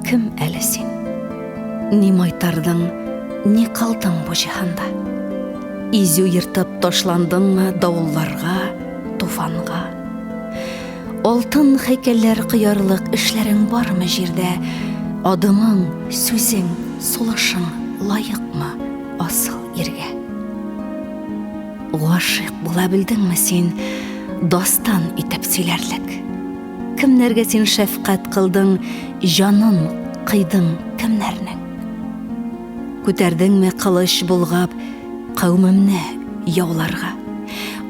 Кем әле син? Ни майтардың, ни кылдың бу җиһанда? Изү ертып ташландыңмы давылларга, туфанга? Алтын һәйкәлләр кыярлык эшләрең бармы җирдә? Адымың, сүзең, сулышың лаекмы асыл иргә? Гашыйк була белдеңме син дастан итеп сөйләрлек? Кемнәргә син шәфкать кылдың, җанын кыйдың кемнәрнең? Күтәрдеңме кылыч болгап каумемне яуларга?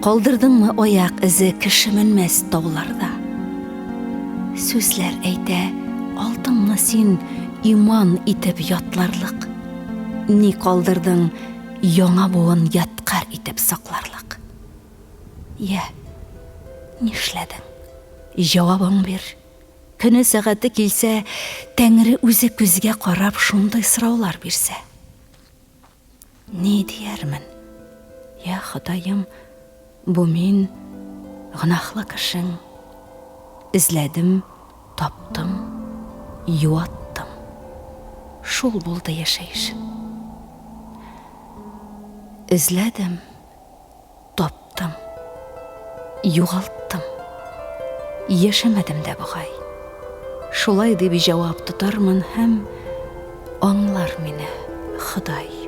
Калдырдыңмы аяк эзе кеше менмәс тауларда? Сүзләр әйтә алдыңмы син иман итеп ятларлык? Ни калдырдың яңа буын ядкарь итеп сакларлык? Йә, нишләдең? Җавабың бир. Көне сәгате килсә, Тәңре үзе күзгә карап шундый сораулар бирсә. Ни диярмен? Йә, Ходаем, бу мин, гөнаһлы кешең. Эзләдем, таптым, юаттым. Шул булды яшәешем. Эзләдем. Таптым. Югалттым. Яшәмәдем дә бугай. Шулай дип җавап тотармын һәм аңлар мине Ходай.